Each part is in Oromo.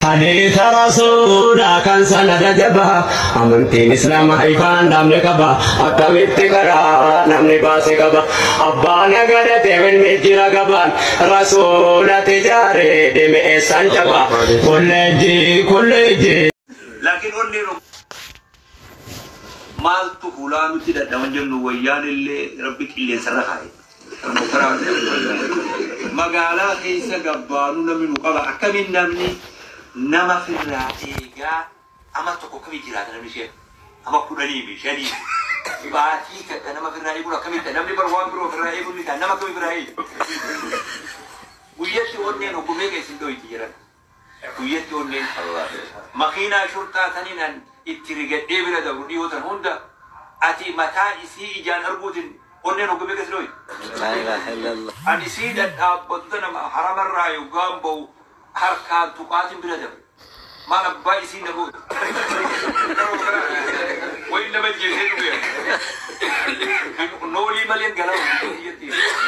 Hadiisa Rasuulaa kan sanada jabaa, amantiin Islaamaa ifaan dhaabne qaba. Akkamitti karaa namni baase qaba? Abbaa nagadate ilmi jira qabaan, Rasuulati jaaree deeme eessaan caba? Kolleejjii kolleejjii. Laakiin onneen maaltu hulaa nutti dhadhaman jennu, wayyaan illee Rabbi qilleensarra kaa'e. Magaalaa keessa gabbaanuu namni nu qaba. Akkamiin namni nama firraa eegaa ama tokko akkamii jiraata namni ishee? Ama 15 baatii takka nama firraa eeguun akkamitti? Namni bar waan biroo firraa eeguun ni ta'a. Nama akkamii firraa eegu? Guyyatti onneen hoggumee keessa hin dhoyti jedhan. Guyyatti onneen makiinaa shurxaa taniin itti rigadhee bira dabru dhiyootan hunda ati mataa isii ijaan arguutiin onneen hoggumee keessa dhoyti. La ilaha illallah. Ani sii dhadhaabbatu tana haramarraa yoggaan ba'u harkaan tuqaatiin bira dabre. Maal abbaa isii na goote? Wayi nama jeesee dhufe. Noolii maleen galaa,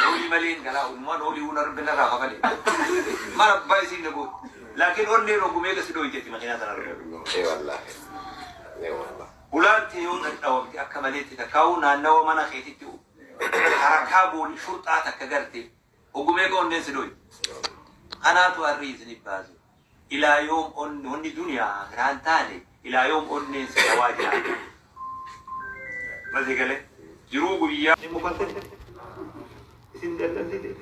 noolii maleen galaa, ummaa noolii huna Rabbi narraa kafale. Maal abbaa isii na goote? Laakiin onneen hoggumee keessa dhoyteeti makiinaa tana argatu. Eh wallahi. Eh wallahi. Ulaan tee yoo dhadhaawamte akka maleetti takkaa'uu naannawa mana keetitti harakaa booli shurxaa takka garte hoggumee ka onneen si dhoyte. Kanaatu harri isinif baase. Ilaa yoom wanni duniyaa akiraan taane, ilaa yoom onneen si dhawaa jiraata? Masi galee jiruu guyyaa. Ni mufate, isin dallansite.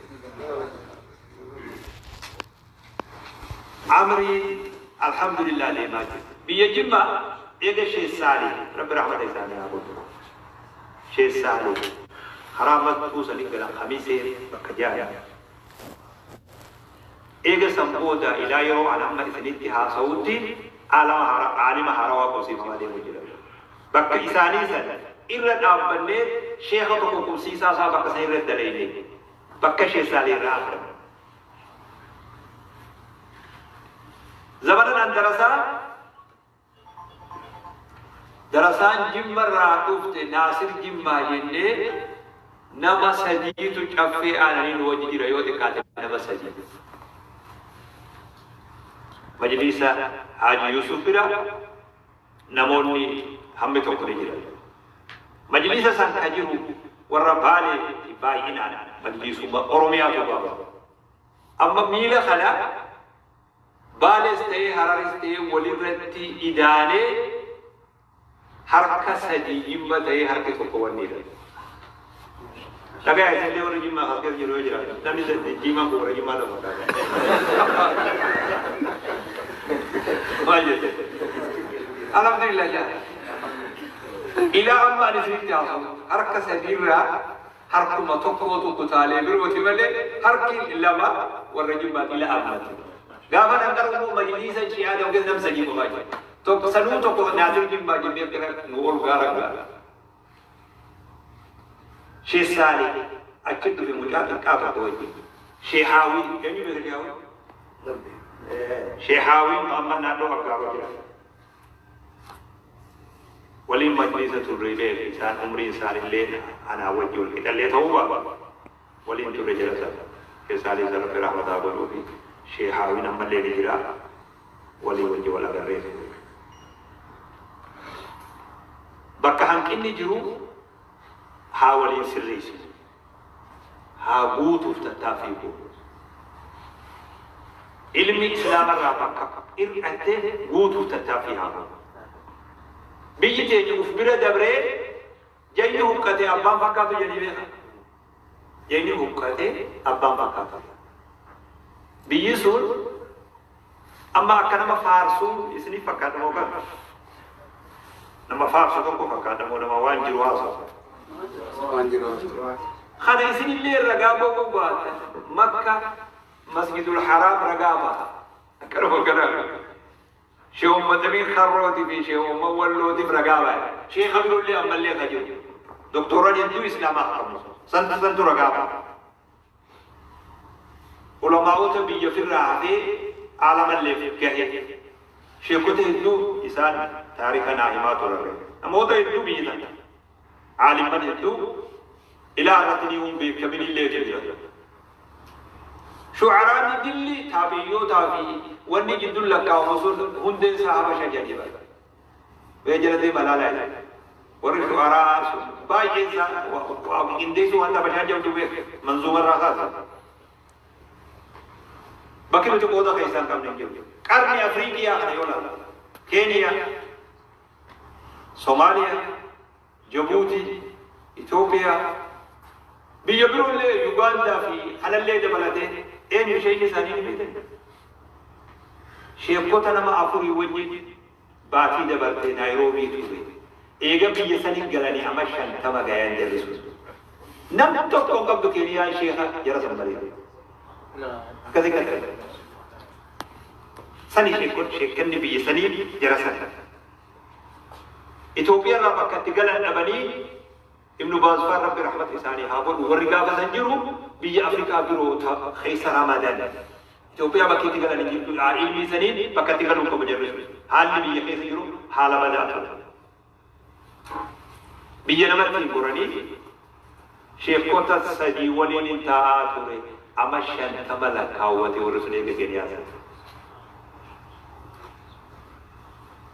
Amriin alhamdulillah deemaa jira. Biyya Jimmaa eega Sheekh Saalih, Rabbi rahmata isaanii haa godhu. Sheekh Saalih karaa Mattuu sanii galan, Kamisee bakka jaani. Eega san booda ilaa yeroo an amma isinitti haasawutti aalima haarawaa qubsiifamaa deemu jira. Bakka isaanii san irra dhaabbannee sheekha tokko qubsiisaa isaa bakka san irra dalayne. Bakka Sheekh Saalih irraa hafan. Zamanan an darasaa, darasaan Jimma irraa dhufte, Naasir Jimmaa jennee nama sadiitu Caffee Aananii nu wajji jira, yoo xiqqaate nama sadii. Majliisa Haaji Yusuf bira namoonni hammi tokko ni jiran. Majliisa san ka jiru warra Baalee baay'inaan, majliisuma Oromiyaatu baaba. Amma miila kana Baales ta'ee Hararis ta'ee walirratti idaanee harka sadii Jimma ta'ee harki tokko wanniidha. Dhagaya, isinillee warri Jimmaa as keessa jiru yoo jiraatan, namni diimaan kun warra Jimmaa ta'u fakkaata. Maal jette? Alhamdulillah jaa. Ilaa amma ani isinitti haasa'u harka sadiirraa harkuma tokkootu kutaalee birooti malee harki lama warra Jimmaati ila ammatti. Gaafa nan qaru immoo majliisa Shi'aa ta'u keessa nam sadii qofaa jira. Tokko sanuu tokko Naasir Jimmaa jennee akkana nu ol gaara gaara. Sheekh Saalih achi dhufe mucaa xiqqaa tokko wajjin. Sheekh Haawii, eenyu beeka Sheekh Haawii? Sheekh Haawiin amma naannoo Aggaaroo jira. Waliin majliisa turre beeka, isaan umriin isaanillee anaa wajji wal qixallee ta'uu baatu. Waliin turre jara sana. Sheekh Saalih isa Rabbi rahmata haa godhuufi. Sheekh Haawiin ammallee ni jira. Walii wajji wal agarree turre. Bakka hanqinni jiru haa waliin sirreessinu. Haa guutuuf tattaaffii goonu. Ilmi Islaamarraa bakka hir'atte guutuuf tattaaffii haa goonu. Biyyi teenya uf bira dabree jayni huqqate abbaan fakkaatu jedhanii beekaa? Jayni huqqate abbaan fakkaatu. Biyyi sun amma akka nama faarsuu isiniif fakkaata moo kam? Nama faarsu tokko fakkaata moo nama waan jiru haasawu? Waan jiru haasa'u. Kana isinillee ragaa ba'uu baattan Makka Masjidul Haraam ragaa ba'a. Akkanuma kana Sheekh Ummad Amiin Karrootii fi Sheekh Ummad Wallootiif ragaa ba'e. Sheekha biroollee ammallee ka jiru. Doktoran hedduu Islaamaa qabnu. Santu santu ragaa ba'a. Ulamaa'ota biyya ofirraa hafee aalamalleef gahe. Sheekota hedduu isaan taarika naa himaa turan. Namoota hedduu biyyi tana. Aalimman hedduu ilaa irratti ni hin beekaminilleetu jira. Shu'araanni dilli taabiyyootaa fi wanni jidduun lakkaa'amu sun hundeen isaa Habasha jedhanii bara. Bee jala deema laalaa warri shu'araa sun baay'een isaa waa qindeessuu waan Habashaa jedhamtu beeku manzuuma irraa kaasa. Bakki nuti qooda keessaa hin qabne hin jiru. Qarni Afriiqiyaa kana yoo laalu Keeniyaa, Somaaliyaa, Jabuutii, Itoophiyaa, biyya biroollee Yugaandaa fi halallee dabalatee eenyu sheekii isaanii ni beektan? Sheekota nama afurii wajjin baatii dabartee Naayiroobii ture. Eega biyya sanii galanii amma 50 gayan jarri sun. Namni tokko hin qabdu Keeniyaan sheeka jara san malee. Akkasii kan ta'e. Sani sheekon sheekanni biyya sanii jara sana. Itoophiyaa irraa bakka itti galan dhabanii Ibnu Baaz faan Rabbi rahmata isaanii haa godhu warri gaafa san jiru biyya Afrikaa biroo ta keessa ramadan. Itoophiyaa bakki itti galan hin jirtu ilmii saniin bakka itti galuu qabu jarri sun. Haalli biyya keessa jiru haala badaa ture. Biyya namatti goranii sheekota sadii waliin taa'aa ture ama 50 lakkaawwate warri sun eega Keeniyaa sana.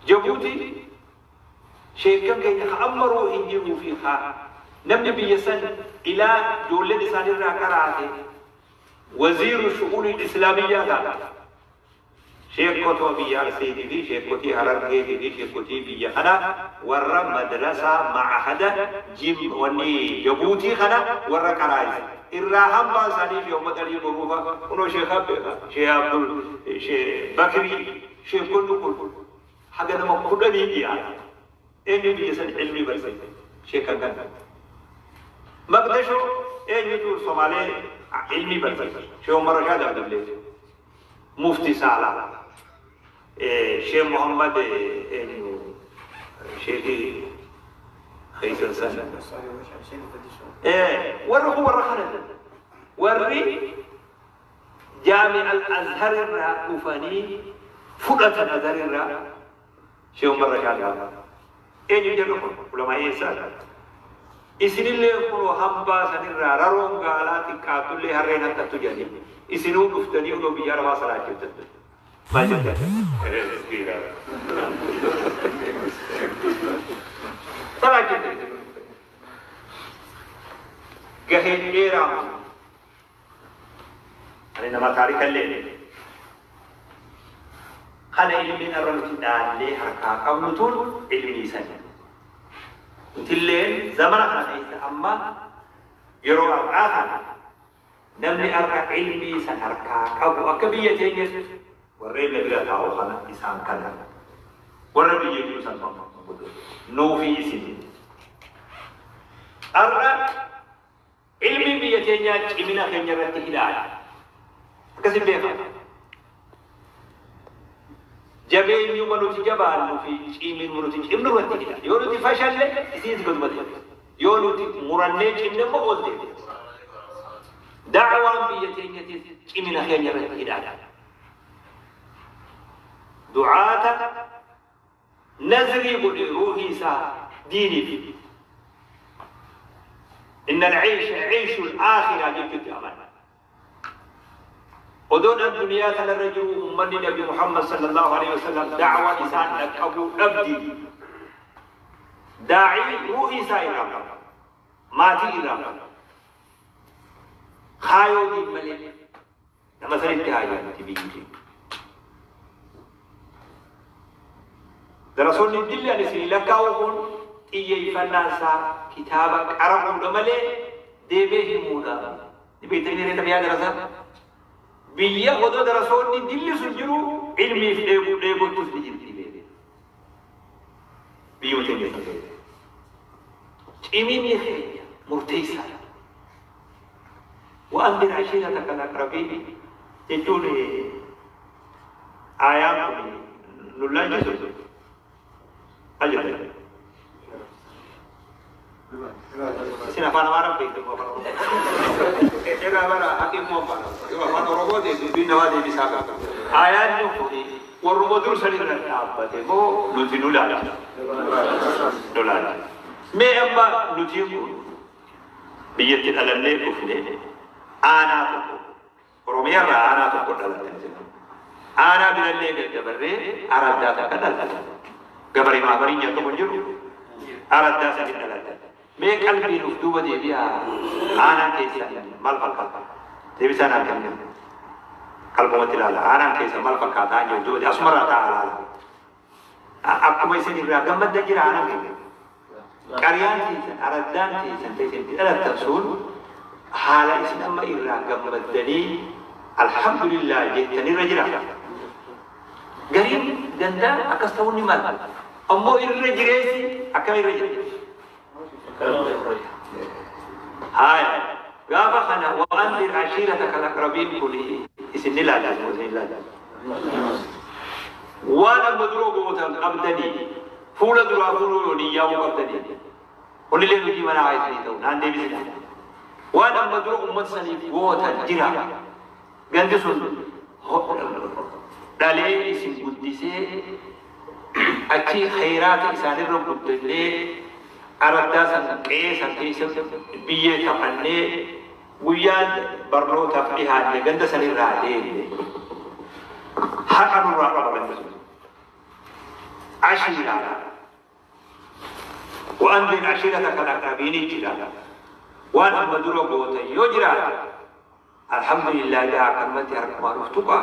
Jabuutii sheekkan keenya ka amma ruuhin jiruu fi ka namni biyya san ilaa ijoolleen isaanirraa qaraate waziiru shu'uunii islaamiyyaa taate. Sheekotoo biyya Arseetii fi sheekotii Harargeetii fi sheekotii biyya kana warra madrasaa ma'ahada jim wanni Jabuutii kana warra qaraayise. Irraa hambaan isaanii Sheekh Ummad Alii Boruufa kunoo Sheekh Sheekh Abdul Sheekh Bakrii sheekonni kun haga nama 10 dhiyaata. Eenyu biyya san ilmii barsiise? Sheekan kana. Maqdashoo eenyutu Somaalee ilmii barsiise? Sheekh Umar Rashaad Abdullee. Mufti Saalaa. Sheekh Muhammad eenyu sheekii keeysan san. Warri kun warra kana. Warri Jaami al-Azhar irraa dhufanii fudhatan Azhar irraa Sheekh Umar Rashaad Abdullee. Eenyu jedhu kun ulamaa eessaa? Isinillee kunoo hambaa sanirraa raroon gaalaa xiqqaattullee harreen akkattu jedhanii isinuu dhuftanii unoo biyya arabaa salaachiftan. Maal jettan? Salaachiftan. Gaheen dheeraa ani nama taarikallee kana ilmiin irra nuti dhaallee harkaa qabnu tun ilmii sani. Nutilleen zamana kana keessa amma yeroo har'aa kana namni har'a ilmii san harkaa qabu akka biyya teenya warreen na bira taa'u kana isaan kana warra biyya jiru san nuufi isin. Har'a ilmi biyya teenyaa cimina keenya irratti hidhaadha. Akkasin beekama. Jabeenyuma nuti jabaannu fi ciminu nuti cimnu irratti hidha. Yoo nuti fashalle isinis gaduma deemti. Yoo nuti murannee cimne immoo ol deemti. Da'waan biyya teenyatis cimina keenya irratti hidhaadha. Du'aata nazrii godhe ruuhii isaa diiniif. Inna al-'aysha 'ayshu al-aakhira jechuutti amana. Odoon addunyaa kanarra jiru ummanni Nabi Muhammad sallallahu alaihi wasallam da'waan isaan dhaqqabuu dhabdi. Daa'ii ruuhii isaa irraa qaba. Maatii irraa qaba. Kaayoo diin malee nama sanitti haajaanti biyyi keenya. Darasoonni dilli ani isin lakkaa'u kun xiyyeeffannaan isaa kitaaba qara'uudha malee deemee himuudha. Ni beektanii reeta biyyaa darasaa? Biyya odoo darasoonni dilli sun jiru ilmiif dheebottus ni jirti beekee. Biyyuma teenya san keessa. Ciminni keenya murteessaadha. Wa'anzir ashiirataka al-aqrabiin jechuun aayaan kun nu laalchisu. Maal jettan? Isin afaan Amaaraan beektu moo afaan Oromoo? Egaa bara hakiimmoo afaan yoo afaan Oromoo ta'e dubbiin namaa deebisaa qaba. Aayaan kun warruma dur san irra dhaabbate moo nuti nu laala? Nu laala. Mee amma nuti kun biyyatti dhalannee dhufne aanaa tokko Oromiyaarraa aanaa tokko dhalatan isin. Aanaa birallee gad dabarree araddaa takka dhalatan. Gabaree maabarii nyaata kun jiru araddaa sadi dhalatan. Mee qalbiin uf duuba deebi'aa aanaan keessa maal fakkaata? Deebisaan argamne. Qalbumatti ilaala. Aanaan keessa maal fakkaata? Aan jiru asumarraa ta'a ilaala. Akkuma isin irraa gammaddan jira aanaan keessa. Qariyaan teessan, araddaan teessan teessan dhalattan sun haala isin amma irraa gammaddanii alhamdulillah jettanirra jira. Gariin gandaa akkas ta'uun ni mala. Ammoo irra jireessi akkam irra jira? Haaya. Gaafa kana wa'anzir ashiirataka al-aqrabiin kun isin ni ilaala isin ilaala. Waan amma dura gootan qabdanii fuula duraa fuuluu niyyaa'uu qabdanii. Kunillee hojii manaa haa isinii ta'u naan deebisina. Waan amma dura uummata saniif gootan jira. Gandi sun dhalee isin guddisee achi khayraata isaanirra guddannee araddaa san qe'ee san keessa biyyee taphannee guyyaan barnootaaf dhihaanne ganda sanirraa deemne. Haqa nurraa qaba ganda sun. Ashiiraadha. Wa'anzir ashiirataka al-aqrabiin jira. Waan amma dura gootan yoo jiraate alhamdulillah yaa akkanumatti harkumaan uf tuqa.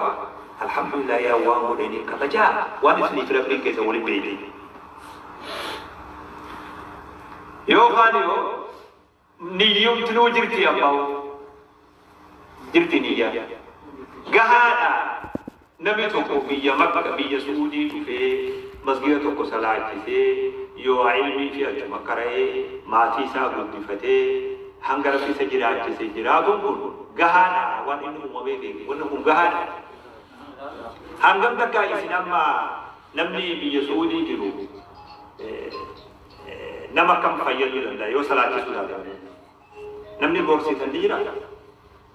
Alhamdulillah yaa waan godhanii kabajaa waan isiniif rabbiin keessa waliin beekte. Yookaan yoo niyyumtinuu jirti abbaa jirti niyyaa. Gahaadha namni tokko biyya Makka biyya Suudii dhufee masgida tokko salaachisee yoo ilmii fi achuma qara'ee maatii isaa guddifatee hanga rabbi isa jiraachise jiraatuun kun gahaadha waan inni uumamee beeku wanni kun gahaadha. Hangam takka isin amma namni biyya Suudii jiru nama kam fayyaduu danda'a yoo salaachisuu danda'a. Namni gorsitan ni jira.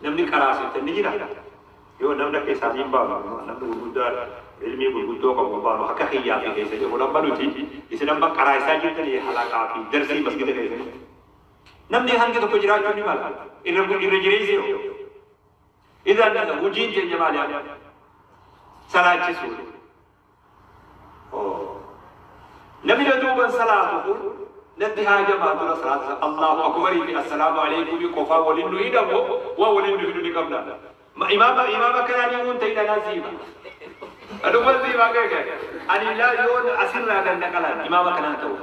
Namni qaraasitan ni jira. Yoo namni akka isaanii hin baanu namni gurguddaa ilmii gurguddoo qabu baanu akka xiyyaa fi keessa jiru amma nuti isin amma qaraasaa jirtanii halaqaa fi darsii masgida keessanii. Namni hangi tokko jiraachuu ni mala. Irra jireessi yoo. Idan hojiin teenya maali? Salaachisuu. Namni duuban salaatu kun natti haajamaa dura salaata Allahu akbarii fi assalaamu alaikum qofaa waliin nu hidhamu waa waliin nu hidhu ni qabna. Imaama kanaa ni uun ta'idha naa siima. Dhuguma siima keeke. Ani laa yoon asirraa ganda qalaan imaama kanaan ta'u.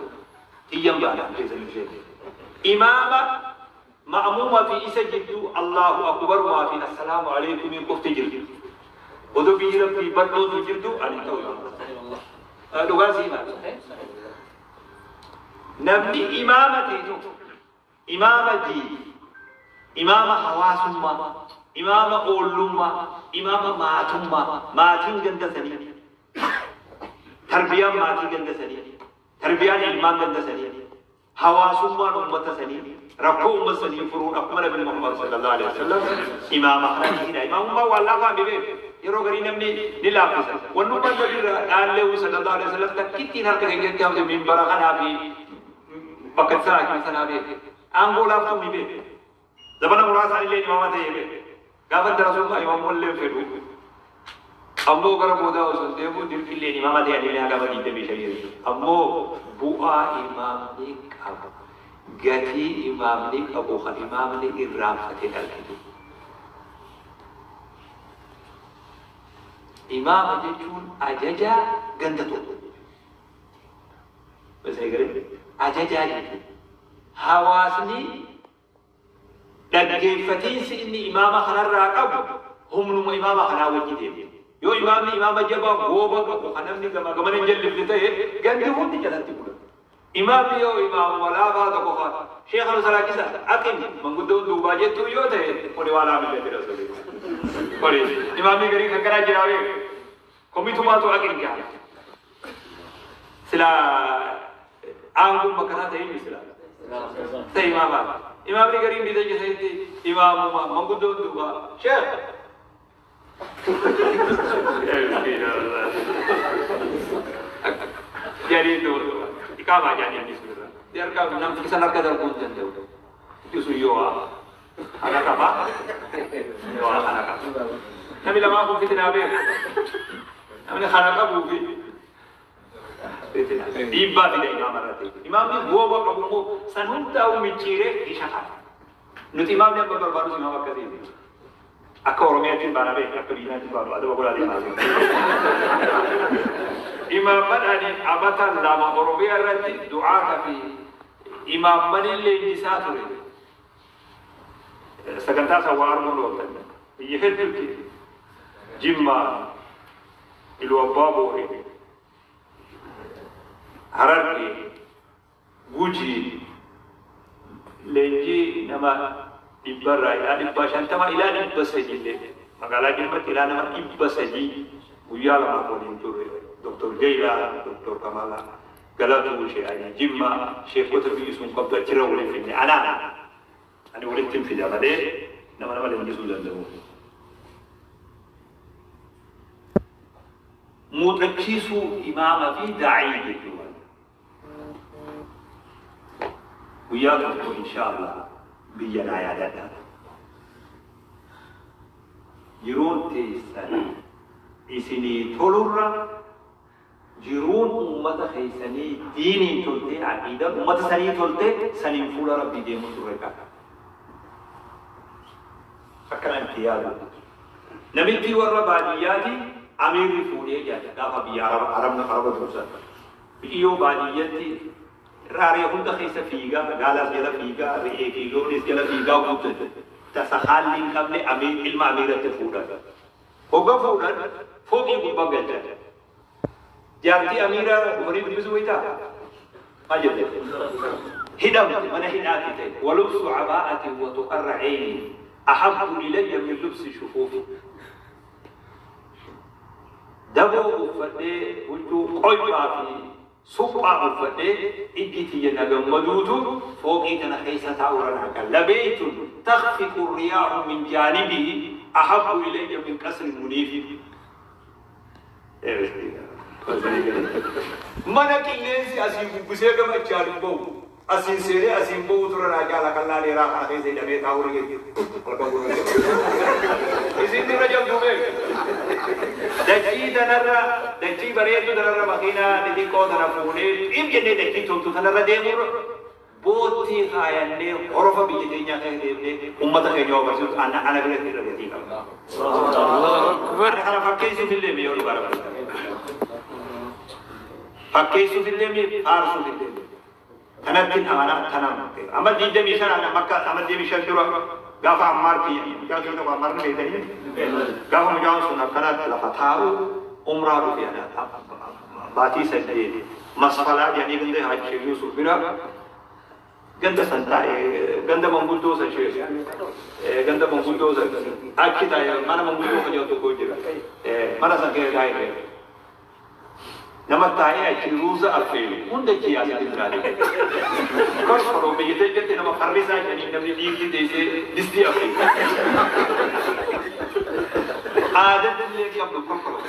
Iyyan baana keessan ishee. Imaama ma'muuma fi isa jidduu Allahu akbar waa fi assalaamu alaikum qofti jirti. Oduu biyyi rabbii bal'ootu jirtu ani ta'u. Dhugaa siima. Namni imaama ta'e tokko imaama diini, imaama hawaasummaa, imaama oollummaa, imaama maatummaa, maatiin ganda sanii, tarbiyaan maatii ganda sanii, tarbiyaan ilmaan ganda sanii, hawaasummaan uummata sanii, rakkoo uummata sanii furuun akkuma Nabi Muhammad sallallahu alaihi wasallam imaama kana hidha. Imaamummaa waan laafaa mi beeku. Yeroo garii namni ni laaffisa. Wannummaan Nabi irraa dhaallee sallallahu alaihi wasallam takkittiin harka keenyatti hafte minbara kanaa fi bakka sanaa sanaa beeku. Aangoo laaftuu mi beeku. Zamana muraasaan illee imaama ta'ee beeku. Gaafa darasummaa imaamummaa fedhu. Ammoo gara boodaa osoo deemu dirqillee imaama ta'e illee gaafa 25. Ammoo bu'aa imaamni qabu. Gatii imaamni qabu kan imaamni irraanfatee argitu. Imaama jechuun ajaja ganda tokko. Ajajaa jechuudha. Hawaasni dhaggeeffatiinsi inni imaama kanarraa qabu humnuma imaama kanaa wajji deema. Yoo imaamni imaama jabaa gooba qabu kan namni gamaa gamana hin jallifne ta'e gandi hundi jalatti bula. Imaamni yoo imaamuma laafaa tokko fa'a sheekha nu salaachisa aqim manguddoon duubaa jettuu yoo ta'e kuni waa laamillee jira sole. Kuni imaamni garii kan garaa jiraa beeku. Komitumaatu aqim jaala. Sila aangoon bakka isaa ta'e sila. Ta'e imaamaati. Imaamni gariin bita jesetti imaamuma manguddoon duubaa sheekh. Jadi itu iqamah jadi ini sebenarnya. Dia namni isan harka darbuu hin danda'u. Isu yoo Kana qaba. Waa kana qaba. Namni lamaan kun fitinaa beeku. Namni kana qabuu fi dhiibbaa fida imaama irratti. Imaamni gooba qabu immoo san hundaa'u micciiree ni shakala. Nuti imaamni amma barbaadus imaama akkasiiti. Akka Oromiyaatti hin baana beeku, akka biyyaatti hin baanu, adaba godhaa deemaa jiru. Imaamman ani amata 2 Oromiyaa irratti du'aata fi imaamman leenjisaa ture. Sagantaa isaa waa arguun ooltan. Biyya hedduutti Jimmaa, Iluu Abbaa Booree, Harargee, Gujii, leenjii nama 100rraa ilaa 150 ilaa 300 illee magaalaa Jimmatti ilaa nama 300 guyyaa lamaaf waliin turre. Dr. Jeylaa, Dr. Kamala, Galatuu, Shee Alii Jimmaa, sheekota biyyi sun qabdu achirra waliin finne. Anaan ani walitti hin fida malee nama nama leenjisuu danda'u. Muuxachiisuu imaama fi daa'ii jechuudha. Guyyaa tokko insha Allah biyya naa yaadadha. Jiruun teessan isinii tolurra jiruun uummata keessanii diiniin toltee aqiidaan uummata sanii toltee saniin fuula Rabbii deemuu turre qaba. Akkana itti yaadu. Namichi warra baadiyyaati amiirri fuudhee jedha gaafa biyya Araba Arabni Araba dursan. Biyyoo baadiyyatti raaree hunda keessa fiigaa gaalaas jala fiigaa re'ee fi loonis jala fiigaa guuttatu. Tasa haalli hin qabne amiir ilma amiiratti fuudhan. Hogga fuudhan fooqii gubbaa galchan. Jaartii amiira dhufanii dubbisuu waytaa? Maal jette? Hidhamte mana hidhaatti ta'e. Walubsu abaa'ati wa tuqarra cayni ahabbu ilayya min lubsi shufuufi. Daboo uffadhee huccuu qoybaa fi suphaa uffadhee ijji tiyya na gammaduutu fooqii tana keessa taa'urra naa qalla. Labeeytun takhfiqu riyaahu min jaanibihi ahabbu ilayya min qasri muniifi. Mana qilleensi asii bubbisee gama achaan hin bahu. Asiin seenee asiin bahu tura naa caala kallaa dheeraa kana keessa hidhamee taa'uu jechuudha. Halkan gurgurte. Isin irra jabduu beeku. Dachii tanarra dachii bareedduu tanarra makiinaa xixiqqoo tana fuunee xiif jennee dachii toltu tanarra deemurra boottii kaayannee horofa biyya keenyaa keessa deemnee uummata keenya waa barsiisu ana ana biratti irra gatii qaba. Ana kana fakkeessuuf illee mee yoo dhugaa rabbi. Fakkeessuuf illee mee faarsuuf illee mee. Kanatti amana tanaan amma 25 ana makka amma 25 dura gaafa Ammaar kiyya mucaa kiyya tokko Ammaar ni beektanii gaafa mucaan sun akkanatti lafa taa'u umraa dhufe ana baatii 8 masfalaa jedhanii ganda Hajji Yuusuf bira ganda san taa'e ganda manguddoo san shee ganda manguddoo san achi taa'e mana manguddoo kan jedhu tokko jira mana san keessa taa'e nama taa'ee achi ruuza affeelu hunda achi yaasee jiraate. Korkoroo biyya jette nama farrisaa jedhanii namni dhiirri teessee distii affeelu. Aadatti illee qabdu korkoroo.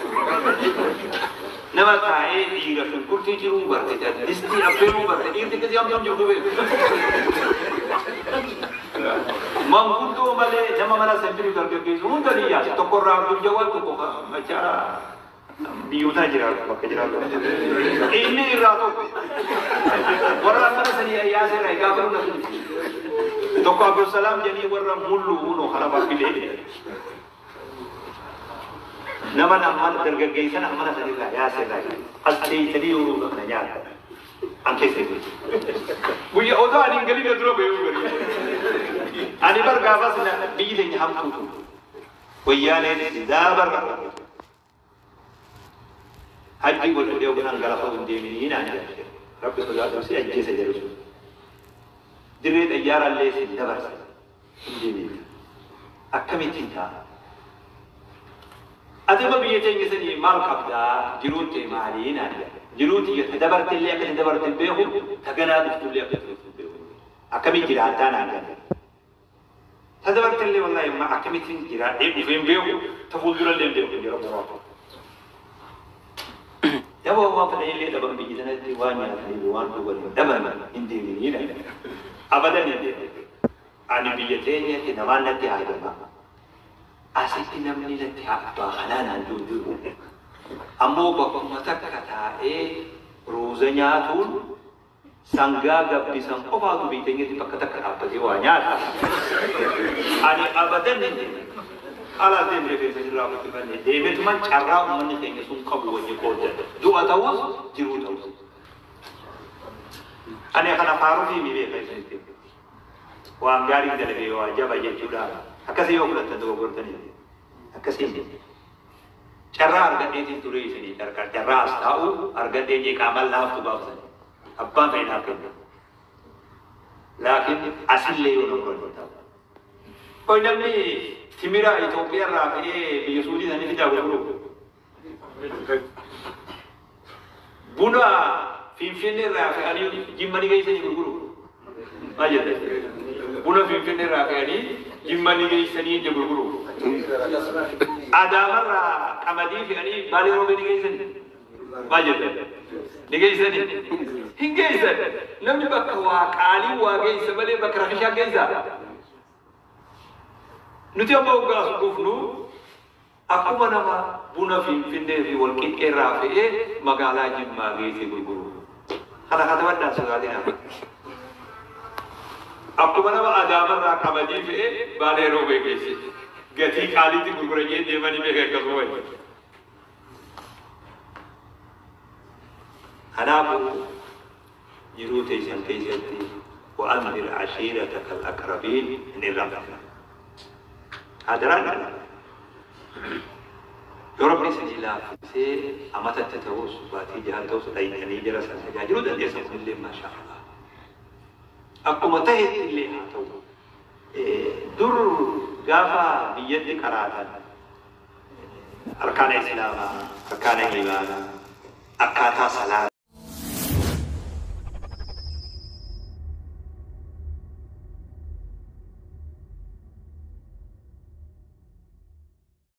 Nama taa'ee dhiira shunkurtii jiruu barte distii affeeluu barte dhiirri akkasii hamma jirtu beeku. Manguddoo malee nama mana san jiru dargaggeessu hunda ni yaase tokkorraa Abdul Jawwaad tokko machaa biyyoota jiraatu bakka jiraatu. Inni irraa tokko warra mana sanii yaase irraa gaafa nuna sun tokko Abdulsalaam jedhanii warra mullu hunoo kana baabbilee nama amman dargaggeessan mana sanirraa yaase irraa as teessanii yeroo kana nyaata. An keessa jiru. Guyyaa otoo ani hin galin dura bahee gari. Ani bar gaafas biyyi teenya hamtuutu. Wayyaaneen daabarra. Hajji godhadhee ogaan galafa hin deeminii naan jedhe. Rabbi sodaatu si ajjeesa jedhu sun. Dirree xayyaaraallee si dabarsa. Hin deemin. Akkamittiin ta'a? Ati amma biyya teenya sanii maal qabdaa? Jiruun ta'e maalii naan jedhe. Jiruu tiyya ta dabarte illee akka dabarte hin beeku, ta ganaa dhuftu illee akka dhuftu hin beeku. Akkamitti jiraattaa naan jedhe. Ta dabarte illee wallaahi amma akkamittiin jiraadhee dhufee hin beeku, ta fuuldura illee hin beeku jira boraa. Daboo waan fedhan illee dhaban biyya sanatti waan nyaatanii waan dhugan dhaban hin deeminii naan jedhe. Abadan hin deemin. Ani biyya teenyatti namaan natti haajama. Asitti namni natti abbaa kanaa naan jiru. Ammoo bakkuma takka taa'ee ruuza nyaatuun sangaa gabbisan qofaatu biyya teenyatti bakka takka dhaabbatee waa nyaata. Ani abadan hin deemu. Alaa deemee rifeensa irraa guddifanne deemeetumaan carraa uummanni keenya sun qabu wajji qooddadha. Du'a ta'us jiruu ta'us. Ani kana faaruu fi beeka isinitti. Waan gaarii dalagee waa jaba jechuudha. Akkasii yoo fudhattan dogoggortanii. Akkasii. Carraa argadheetiin ture isinii carraa as taa'u argadhee jee qaamaan laaftu baafsanii. Abbaan ta'e naaf kenna. Laakiin asillee yoo nama godhan ta'u. Oi namni timira Itoophiyaa irraa fe'ee biyya Suudii sanii fidaa gurguru. Buna Finfinnee irraa fe'anii Jimma ni geessanii gurguru. Maal jette? Buna Finfinnee irraa fe'anii Jimma ni geessanii ija gurguru. Adaamarraa qamadii fe'anii Baalee Roobee ni geessanii. Maal jette? Ni geessanii. Hin geessan. Namni bakka waa qaalii waa geessa malee bakka rakishaa geessaa. Nuti amma hoggaas dhufnu akkuma nama buna Finfinnee fi Walqixxee irraa fe'ee magaalaa Jimmaa geessee gurguru. Kana katabadhaan sodaatinaa. Akkuma nama Adaamarraa qamadii fe'ee Baalee Roobee geesse. Gatii qaaliitti gurgura jee deemanii beeka akkasuma wayya. Kanaafuu jiruu teessan keessatti wa'anzir ashiirataka al-aqrabiin hin irraanfatina. Hadaraan yoo Rabbi isinii laaffisee amatatti ta'us baatii jahan ta'us dhayxanii jara san tajaajiluu dandeessan kunillee maashaa Allah. Akkuma ta'etti illee haa ta'u. Dur gaafa biyyatti qaraatan arkaana Islaamaa, arkaana iimaanaa, akkaataa salaataa.